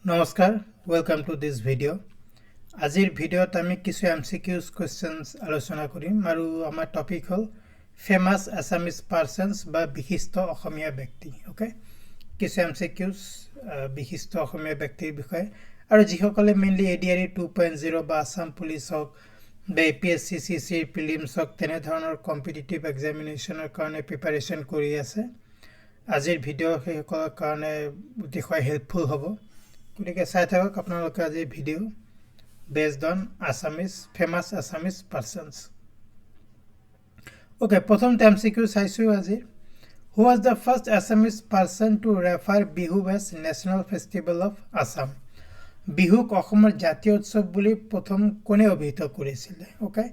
নমস্কাৰ, welcome to this video. আজিৰ ভিডিঅ'ত আমি কিছু এম চি কিউজ কুৱেশ্যনছ আলোচনা কৰিম আৰু আমাৰ টপিক হ'ল ফেমাছ আছামিজ পাৰ্চনছ বা বিশিষ্ট অসমীয়া ব্যক্তি। অ'কে, কিছু এম চি কিউজ বিশিষ্ট অসমীয়া ব্যক্তিৰ বিষয়ে আৰু যিসকলে মেইনলি এডিআৰই 2.0 বা আছাম পুলিচ হওক বা A P S C, C চিৰ প্ৰিলিমছ হওক, তেনেধৰণৰ কম্পিটিটিভ এক্সামিনেশ্যনৰ কাৰণে প্ৰিপাৰেশ্যন কৰি আছে, আজিৰ ভিডিঅ' সেইসকলৰ কাৰণে অতিশয় হেল্পফুল হ'ব। গতিকে চাই থাকক আপোনালোকে আজিৰ video based on Assamese, famous Assamese persons. Okay, প্ৰথমতে এম চি কিউ চাইছোঁ আজিৰ। Who was the first Assamese person to refer Bihu as national festival of Assam? বিহুক অসমৰ জাতীয় উৎসৱ বুলি প্ৰথম কোনে অভিহিত কৰিছিলে? অ'কে,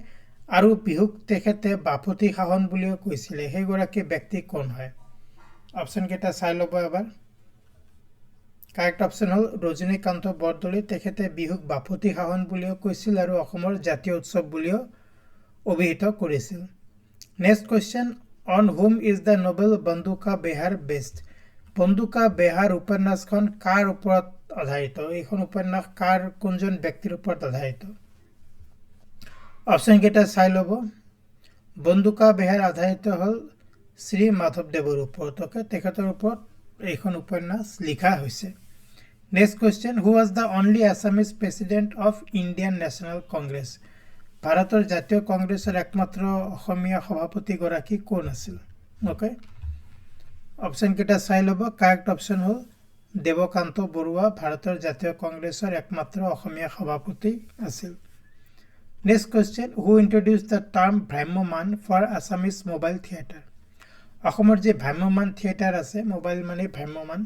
আৰু বিহুক তেখেতে বাপতি সাহোন বুলিও কৈছিলে, সেইগৰাকী ব্যক্তি কোন হয়? অপশ্যনকেইটা চাই ল'ব এবাৰ। কাৰেক্ট অপশ্যন হ'ল ৰজনীকান্ত বৰদলৈ। তেখেতে বিহুক বাপতি সাহোন বুলিও কৈছিল আৰু অসমৰ জাতীয় উৎসৱ বুলিও অভিহিত কৰিছিল। Next question, on whom is the novel Banduka Behar based? Banduka Behar উপন্যাসখন কাৰ ওপৰত আধাৰিত? এইখন উপন্যাস কাৰ, কোনজন ব্যক্তিৰ ওপৰত আধাৰিত? অপশ্যনকেইটা চাই ল'ব। বন্দুকা বেহাৰ আধাৰিত হ'ল শ্ৰী মাধৱদেৱৰ ওপৰত। অ'কে, তেখেতৰ ওপৰত এইখন উপন্যাস লিখা হৈছে। Next question, who was the only Assamese president of Indian National Congress? ভাৰতৰ জাতীয় কংগ্ৰেছৰ একমাত্ৰ অসমীয়া সভাপতিগৰাকী কোন আছিল? অ'কে, অপশ্যনকেইটা চাই ল'ব। কাৰেক্ট অপশ্যন হ'ল দেৱকান্ত বৰুৱা ভাৰতৰ জাতীয় কংগ্ৰেছৰ একমাত্ৰ অসমীয়া সভাপতি আছিল। Next question, who introduced the term Bhramyaman for Assamese mobile theatre? অসমৰ যি ভ্ৰাম্যমান থিয়েটাৰ আছে, মোবাইল মানে ভ্ৰাম্যমান,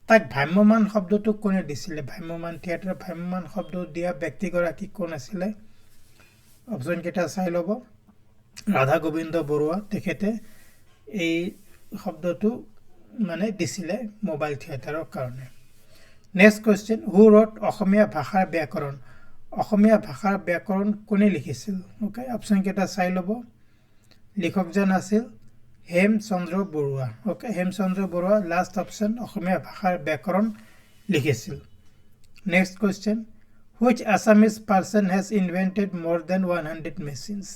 তাক ভ্ৰাম্যমান শব্দটো কোনে দিছিলে? ভ্ৰাম্যমান থিয়েটাৰ, ভ্ৰাম্যমান শব্দ দিয়া ব্যক্তিগৰাকী কোন আছিলে? অপশ্যনকেইটা চাই ল'ব। ৰাধা গোবিন্দ বৰুৱা, তেখেতে এই শব্দটো মানে দিছিলে মোবাইল থিয়েটাৰৰ কাৰণে। Next question, who wrote অসমীয়া ভাষাৰ ব্যাকৰণ? অসমীয়া ভাষাৰ ব্যাকৰণ কোনে লিখিছিল? অ'কে, অপশ্যনকেইটা চাই ল'ব। লিখকজন আছিল Hemchandra Barua. Okay, Hemchandra Barua, last option, Asomiya ভাষাৰ ব্যাকৰণ লিখিছিল। Next question, which Assamese person has invented more than 100 machines?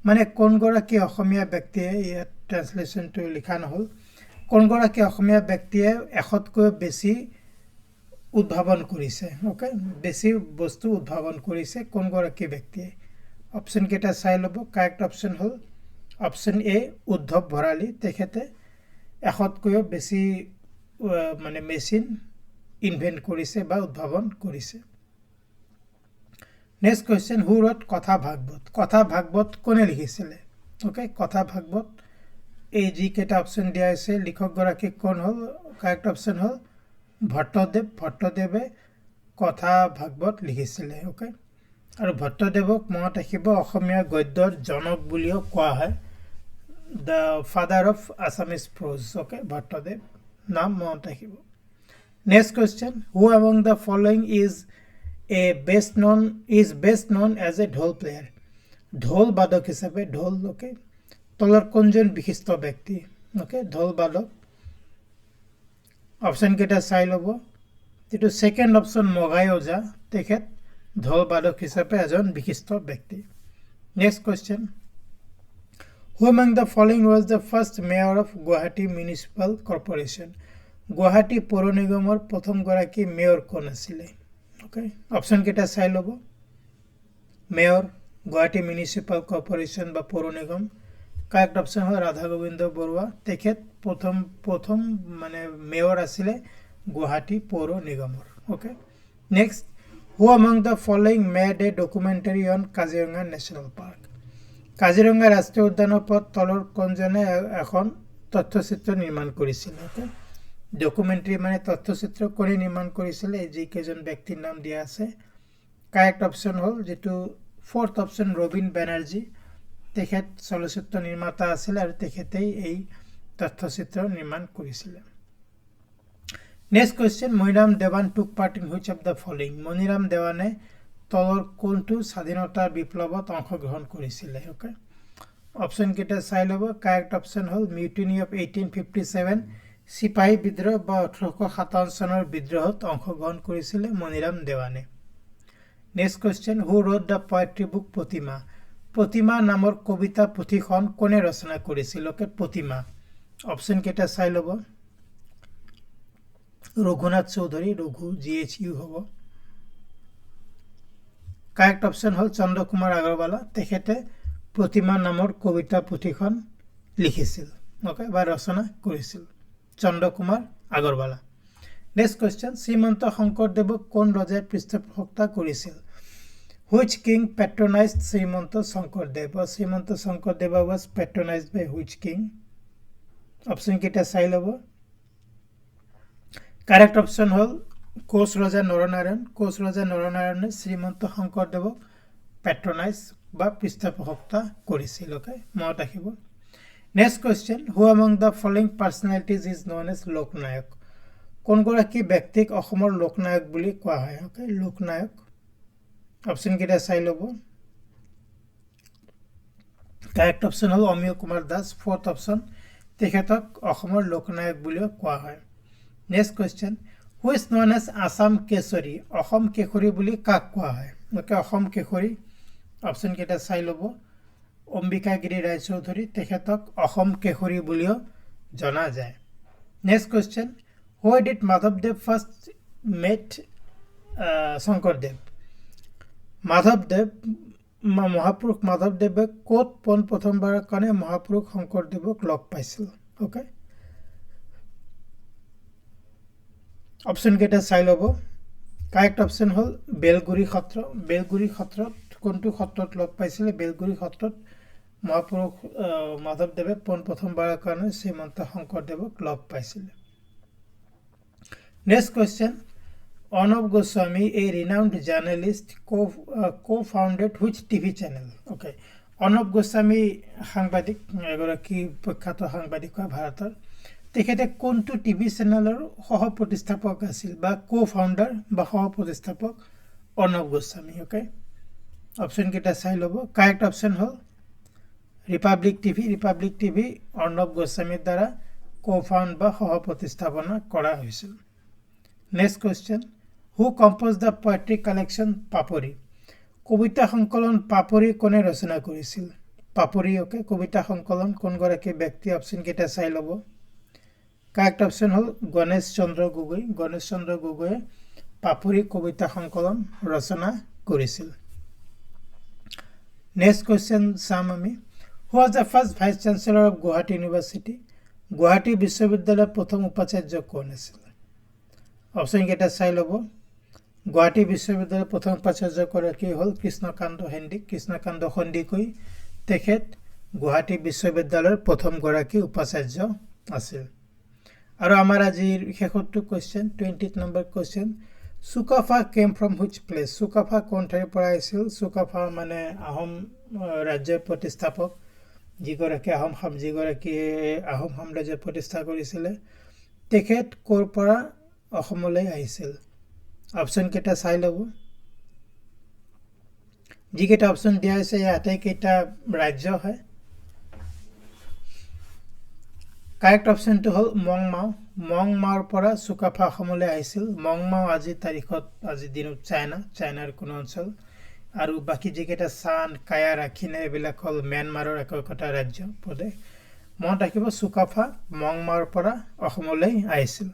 মানে কোনগৰাকী অসমীয়া ব্যক্তিয়ে, ইয়াত ট্ৰেঞ্চলেশ্যনটো লিখা নহ'ল, কোনগৰাকী অসমীয়া ব্যক্তিয়ে 100তকৈ বেছি উদ্ভাৱন কৰিছে? অ'কে, বেছি বস্তু উদ্ভাৱন কৰিছে কোনগৰাকী ব্যক্তিয়ে? অপশ্যনকেইটা চাই ল'ব। কাৰেক্ট অপশ্যন হ'ল অপশ্যন এ, উদ্ধৱ ভৰালী। তেখেতে 100তকৈও বেছি মানে মেচিন ইনভেণ্ট কৰিছে বা উদ্ভাৱন কৰিছে। Next question, who wrote Katha Bhagavat? কথা ভাগৱত কোনে লিখিছিলে? অ'কে, কথা ভাগৱত, এই যিকেইটা অপশ্যন দিয়া হৈছে, লিখকগৰাকী কোন হ'ল? কাৰেক্ট অপশ্যন হ'ল ভট্টদেৱ। ভট্টদেৱে কথা ভাগৱত লিখিছিলে। অ'কে, আৰু ভট্টদেৱক মনত ৰাখিব, অসমীয়া গদ্যৰ জনক বুলিও কোৱা হয়, the father of Assamese prose. Okay, Bhattadev নাম মনত ৰাখিব। Next question, who among the following is best known as a dhol player? ঢোল বাদক হিচাপে, ঢোল, অ'কে, তলৰ কোনজন বিশিষ্ট ব্যক্তি? অ'কে, ঢোল বাদক, অপশ্যনকেইটা চাই ল'ব। যিটো ছেকেণ্ড অপশ্যন মগাই ওজা, তেখেত ঢোল বাদক হিচাপে এজন বিশিষ্ট ব্যক্তি। Next question, who among the following was the first mayor of Guwahati Municipal Corporation? Guwahati পৌৰ নিগমৰ প্ৰথমগৰাকী মেয়ৰ কোন আছিলে? অ'কে, অপশ্যনকেইটা চাই ল'ব। মেয়ৰ, গুৱাহাটী মিউনিচিপাল কৰ্পৰেশ্যন বা পৌৰ নিগম। কাৰেক্ট অপশ্যন হ'ল ৰাধা গোবিন্দ বৰুৱা। তেখেত প্ৰথম প্ৰথম মানে মেয়ৰ আছিলে গুৱাহাটী পৌৰ নিগমৰ। Okay, next, who among the following made a documentary on Kaziranga National Park? Kaziranga ৰাষ্ট্ৰীয় উদ্যানৰ ওপৰত তলৰ কোনজনে এখন তথ্যচিত্ৰ নিৰ্মাণ কৰিছিলে? অ'কে, ডকুমেণ্টাৰী মানে তথ্যচিত্ৰ কোনে নিৰ্মাণ কৰিছিলে? এই যিকেইজন ব্যক্তিৰ নাম দিয়া আছে, কাৰেক্ট অপশ্যন হ'ল যিটো ফ'ৰ্থ অপশ্যন, ৰবীন বেনাৰ্জী। তেখেত চলচ্চিত্ৰ নিৰ্মাতা আছিলে আৰু তেখেতেই এই তথ্যচিত্ৰ নিৰ্মাণ কৰিছিলে। Next question, Maniram Dewan took part in which of the following? Maniram দেৱানে তলৰ কোনটো স্বাধীনতা বিপ্লৱত অংশগ্ৰহণ কৰিছিলে? অ'কে, অপশ্যনকেইটা চাই ল'ব। কাৰেক্ট অপশ্যন হ'ল Mutiny of 1857, চিপাহী বিদ্ৰোহ বা 1857 চনৰ বিদ্ৰোহত অংশগ্ৰহণ কৰিছিলে Maniram দেৱানে। Next question, who wrote the poetry book Pratima? প্ৰতিমা নামৰ কবিতা পুথিখন কোনে ৰচনা কৰিছিল? অ'কে, প্ৰতিমা, অপশ্যনকেইটা চাই ল'ব। ৰঘুনাথ চৌধুৰী, ৰঘু GHU হ'ব। কাৰেক্ট অপশ্যন হ'ল চন্দ্ৰকুমাৰ আগৰৱালা। তেখেতে প্ৰতিমা নামৰ কবিতা পুথিখন লিখিছিল, অ'কে, বা ৰচনা কৰিছিল, চন্দ্ৰকুমাৰ আগৰৱালা। নেক্সট কুৱেশ্যন, শ্ৰীমন্ত শংকৰদেৱক কোন ৰজাই পৃষ্ঠপোষকতা কৰিছিল? Which king patronized Srimanta Sankardev? বা Srimanta Sankardeva was patronized by which king? অপশ্যনকেইটা চাই ল'ব। কাৰেক্ট অপশ্যন হ'ল কোচ ৰজা নৰনাৰায়ণ। কোচ ৰজা নৰনাৰায়ণে শ্ৰীমন্ত শংকৰদেৱক পেট্ৰনাইজ বা পৃষ্ঠপোষকতা কৰিছিল। অ'কে, মনত ৰাখিব। Next question, who among the following personalities is known as Loknayak? কোনগৰাকী ব্যক্তিক অসমৰ লোকনায়ক বুলি কোৱা হয়? অ'কে, লোকনায়ক, অপশ্যনকেইটা চাই ল'ব। কাৰেক্ট অপশ্যন হ'ল অমীয় কুমাৰ দাস, ফ'ৰ্থ অপশ্যন। তেখেতক অসমৰ লোকনায়ক বুলিও কোৱা হয়। Next question, who is known as Assam Kesari? Assam Keshari বুলি কাক কোৱা হয়? অ'কে, অসম কেশৰী, অপশ্যনকেইটা চাই ল'ব। অম্বিকাগিৰি ৰায়চৌধুৰী, তেখেতক অসম কেশৰী বুলিও জনা যায়। Next question, where did Madhabdev first met Sankardev? মাধৱদেৱ, মহাপুৰুষ মাধৱদেৱে ক'ত পোন প্ৰথমবাৰৰ কাৰণে মহাপুৰুষ শংকৰদেৱক লগ পাইছিল? অ'কে, অপশ্যনকেইটা চাই ল'ব। কাৰেক্ট অপশ্যন হ'ল বেলগুৰি সত্ৰ। বেলগুৰি সত্ৰত, কোনটো সত্ৰত লগ পাইছিলে? বেলগুৰি সত্ৰত মহাপুৰুষ মাধৱদেৱে পোন প্ৰথমবাৰৰ কাৰণে শ্ৰীমন্ত শংকৰদেৱক লগ পাইছিলে। Next question, Arnab Goswami, a renowned journalist, co founded which TV channel? Okay, Arnab Goswami সাংবাদিক, এগৰাকী প্ৰখ্যাত সাংবাদিক হয় ভাৰতৰ। তেখেতে কোনটো টিভি চেনেলৰ সহ প্ৰতিষ্ঠাপক আছিল বা কো ফাউণ্ডাৰ বা সহ প্ৰতিষ্ঠাপক অৰ্ণৱ গোস্বামী? অ'কে, অপশ্যনকেইটা চাই ল'ব। কাৰেক্ট অপশ্যন হ'ল Republic TV. Republic TV Arnab গোস্বামীৰ দ্বাৰা কো ফাউণ্ড বা সহ প্ৰতিস্থাপনা কৰা হৈছিল। Next question, who composed the poetry collection Papori? কবিতা সংকলন পাপৰি কোনে ৰচনা কৰিছিল? পাপৰি, অ'কে, কবিতা সংকলন কোনগৰাকী ব্যক্তি? অপশ্যনকেইটা চাই ল'ব। কাৰেক্ট অপশ্যন হ'ল গণেশ চন্দ্ৰ গগৈ। গণেশ চন্দ্ৰ গগৈয়ে পাপৰি কবিতা সংকলন ৰচনা কৰিছিল। নেক্সট কুৱেশ্যন চাম আমি, who was the first vice chancellor of Gauhati University? Guwahati বিশ্ববিদ্যালয়ৰ প্ৰথম উপাচাৰ্য কোন আছিল? অপশ্যনকেইটা চাই ল'ব। গুৱাহাটী বিশ্ববিদ্যালয়ৰ প্ৰথম উপাচাৰ্যগৰাকী হ'ল কৃষ্ণকান্ত সন্দিকৈ। কৃষ্ণকান্ত সন্দিকৈ, তেখেত গুৱাহাটী বিশ্ববিদ্যালয়ৰ প্ৰথমগৰাকী উপাচাৰ্য আছিল। আৰু আমাৰ আজিৰ শেষৰটো question, 20th number question, Sukaphaa came from which place? Sukaphaa কোন ঠাইৰ পৰা আহিছিল? চুকাফা মানে আহোম ৰাজ্যৰ প্ৰতিষ্ঠাপক, যিগৰাকীয়ে আহোম সাম্ৰাজ্য প্ৰতিষ্ঠা কৰিছিলে, তেখেত ক'ৰ পৰা অসমলৈ আহিছিল? অপশ্যনকেইটা চাই ল'ব। যিকেইটা অপশ্যন দিয়া হৈছে, এই আটাইকেইটা ৰাজ্য হয়। কাৰেক্ট অপশ্যনটো হ'ল মংমাও। মংমাওৰ পৰা চুকাফা অসমলৈ আহিছিল। মংমাও আজিৰ তাৰিখত, আজিৰ দিনত চাইনা, চাইনাৰ কোনো অঞ্চল। আৰু বাকী যিকেইটা চান, কায়া, ৰাখিনে, এইবিলাক হ'ল ম্যানমাৰৰ একো একোটা ৰাজ্য, প্ৰদেশ। মনত ৰাখিব, চুকাফা মংমাওৰ পৰা অসমলৈ আহিছিল।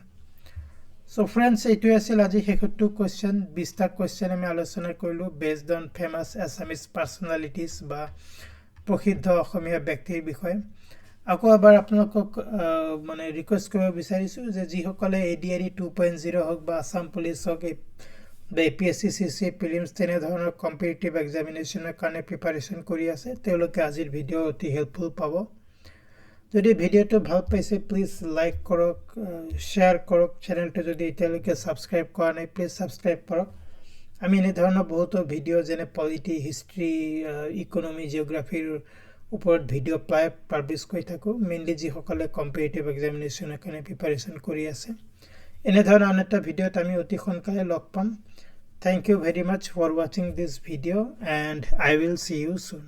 চ' ফ্ৰেণ্ডছ, এইটোৱে আছিল আজি শেষৰটো কুৱেশ্যন। 20টা কুৱেশ্যন আমি আলোচনা কৰিলোঁ based on famous Assamese personalities বা প্ৰসিদ্ধ অসমীয়া ব্যক্তিৰ বিষয়ে। আকৌ এবাৰ আপোনালোকক মানে ৰিকুৱেষ্ট কৰিব বিচাৰিছোঁ যে যিসকলে ADRE 2.0 হওক বা আছাম পুলিচ হওক, এই বা APSC CC prelims, তেনেধৰণৰ কম্পিটিটিভ এক্সামিনেশ্যনৰ কাৰণে প্ৰিপাৰেশ্যন কৰি আছে, তেওঁলোকে আজিৰ ভিডিঅ' অতি হেল্পফুল পাব। যদি ভিডিঅ'টো ভাল পাইছে, প্লিজ লাইক কৰক, শ্বেয়াৰ কৰক। চেনেলটো যদি এতিয়ালৈকে ছাবস্ক্ৰাইব কৰা নাই, প্লিজ ছাবস্ক্ৰাইব কৰক। আমি এনেধৰণৰ বহুতো ভিডিঅ' যেনে পলিটি, হিষ্ট্ৰী, ইকনমি, জিঅ'গ্ৰাফীৰ ওপৰত ভিডিঅ' প্ৰায় পাব্লিছ কৰি থাকোঁ, মেইনলি যিসকলে কম্পিটিটিভ এক্সামিনেশ্যনৰ কাৰণে প্ৰিপাৰেশ্যন কৰি আছে। এনেধৰণৰ আন এটা ভিডিঅ'ত আমি অতি সোনকালে লগ পাম। Thank you very much for watching this video and I will see you soon.